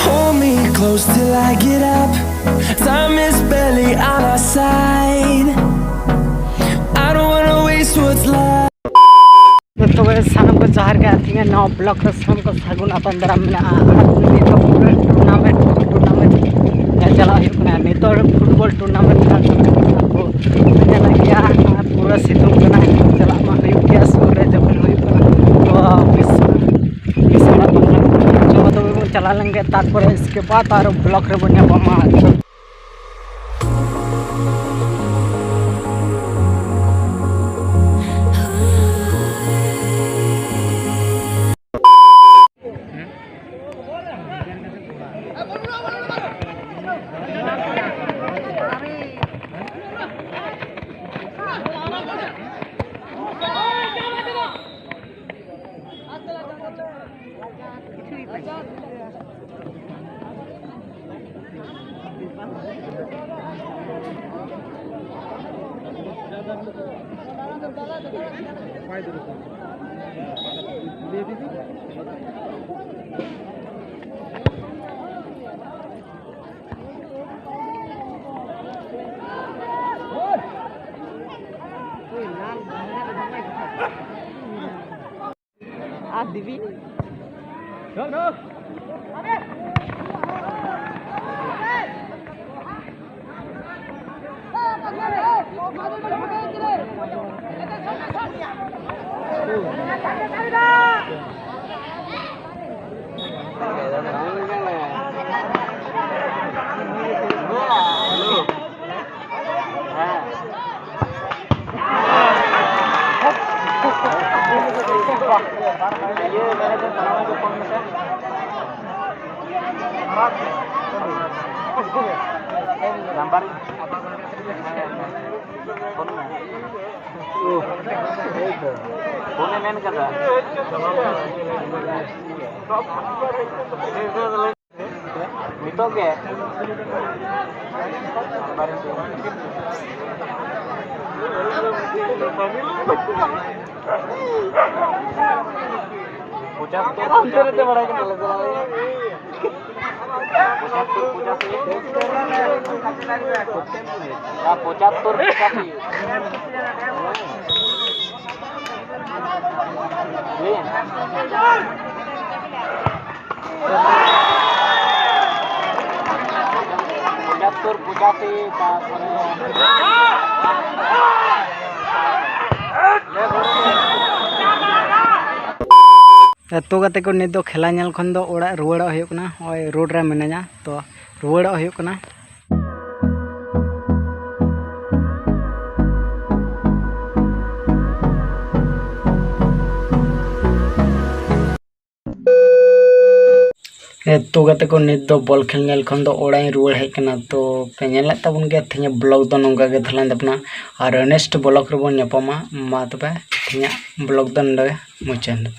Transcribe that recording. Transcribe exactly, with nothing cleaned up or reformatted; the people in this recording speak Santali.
Hold me close till I get up. Time is barely on our side. I don't wanna waste what's left. ᱛᱚᱵᱮ ᱥᱟᱱᱟᱢ ᱠᱚ ᱡᱚᱦᱟᱨ ᱜᱮ, ᱟᱹᱞᱤᱧᱟᱜ ᱱᱟᱣᱟ ᱵᱞᱚᱜ ᱨᱮ ᱥᱟᱱᱟᱢ ᱠᱚ ᱥᱟᱹᱜᱩᱱ ᱟᱛᱟᱝ ᱫᱟᱨᱟᱢ ᱢᱮᱱᱟᱜᱼᱟ᱾ ᱟᱨ ᱱᱤᱛᱚᱜ ᱯᱩᱨᱟᱹ ᱴᱩᱨᱱᱟᱢᱮᱱᱴ, ᱴᱩᱨᱱᱟᱢᱮᱱᱴ ᱧᱮᱞ ᱪᱟᱞᱟᱜ ᱦᱩᱭᱩᱜ ᱠᱟᱱᱟ᱾ ᱱᱤᱛᱚᱜ ᱯᱷᱩᱴᱵᱚᱞ ᱴᱩᱨᱱᱟᱢᱮᱱᱴ ᱠᱟᱱ ᱛᱟᱵᱚᱱᱟ, ᱟᱵᱚ ᱧᱮᱞ ᱞᱟᱹᱜᱤᱫ ᱟᱨ ᱯᱩᱨᱟᱹ ᱥᱤᱛᱩᱝ ᱠᱟᱱᱟ᱾ ᱪᱟᱞᱟᱜ ᱢᱟ ᱦᱩᱭᱩᱜ ᱜᱮᱭᱟ, ᱥᱩᱨ ᱨᱮ ᱡᱚᱠᱷᱚᱱ ᱦᱩᱭᱩᱜ ᱠᱟᱱᱟ ᱛᱚ ᱢᱤᱥ ᱢᱤᱥ ᱦᱚᱲᱟᱜ ᱵᱟᱝ ᱠᱟᱱᱟ᱾ ᱪᱚ ᱛᱚᱵᱮ ᱵᱚᱱ ᱪᱟᱞᱟᱣ ᱞᱮᱱ ᱜᱮ, ᱛᱟᱨᱯᱚᱨᱮ ᱤᱥᱠᱮ ᱵᱟᱫ ᱟᱨᱚ ᱵᱞᱚᱜ ᱨᱮᱵᱚᱱ ᱧᱟᱯᱟᱢᱟ᱾ ᱟᱨ ᱫᱮᱵᱤ᱾ ᱱᱟᱢᱵᱟᱨ ᱯᱷᱳᱱ ᱢᱮ᱾ ᱯᱷᱳᱱ ᱮ ᱢᱮᱱ ᱠᱟᱫᱟ᱾ ᱱᱤᱛᱚᱜ ᱜᱮ᱾ ᱯᱚᱸᱪᱟᱛᱛᱳᱨ, ᱯᱚᱸᱪᱟᱥᱤ᱾ ᱯᱚᱸᱪᱟᱛᱛᱳᱨ, ᱯᱚᱸᱪᱟᱥᱤ᱾ ᱦᱮᱸ, ᱯᱚᱸᱪᱟᱛᱛᱳᱨ, ᱯᱚᱸᱪᱟᱥᱤ᱾ ᱯᱚᱸᱪᱟᱛᱛᱳᱨ, ᱯᱚᱸᱪᱟᱥᱤ, ᱛᱟᱨᱯᱚᱨᱮ ᱛᱚ ᱜᱟᱛᱮ ᱠᱚ, ᱱᱤᱛ ᱫᱚ ᱠᱷᱮᱞᱟ ᱧᱮᱞ ᱠᱷᱚᱱ ᱫᱚ ᱚᱲᱟᱜ ᱨᱩᱣᱟᱹᱲᱚᱜ ᱦᱩᱭᱩᱜ ᱠᱟᱱᱟ᱾ ᱱᱚᱜᱼᱚᱭ ᱨᱳᱰ ᱨᱮ ᱢᱤᱱᱟᱹᱧᱟ, ᱛᱚ ᱨᱩᱣᱟᱹᱲᱚᱜ ᱦᱩᱭᱩᱜ ᱠᱟᱱᱟ᱾ ᱦᱮᱸ, ᱛᱚ ᱜᱟᱛᱮ ᱠᱚ, ᱱᱤᱛ ᱫᱚ ᱵᱚᱞ ᱠᱷᱮᱞ ᱧᱮᱞ ᱠᱷᱚᱱ ᱫᱚ ᱚᱲᱟᱜ ᱤᱧ ᱨᱩᱣᱟᱹᱲ ᱦᱮᱡ ᱠᱟᱱᱟ᱾ ᱛᱚ ᱯᱮ ᱧᱮᱞᱮᱫ ᱛᱟᱵᱚᱱ ᱜᱮᱭᱟ, ᱛᱮᱦᱮᱧᱟᱜ ᱵᱞᱚᱜ ᱫᱚ ᱱᱚᱝᱠᱟ ᱜᱮ ᱛᱟᱦᱮᱸ ᱞᱮᱱ ᱛᱟᱵᱚᱱᱟ᱾ ᱟᱨ ᱱᱮᱠᱥᱴ ᱵᱞᱚᱜ ᱨᱮᱵᱚᱱ ᱧᱟᱯᱟᱢᱟ᱾ ᱢᱟ ᱛᱚᱵᱮ, ᱛᱮᱦᱮᱧᱟᱜ ᱵᱞᱚᱜ ᱫᱚ ᱱᱚᱰᱮ ᱜᱮ ᱢᱩᱪᱟᱹᱫ ᱮᱱᱟ᱾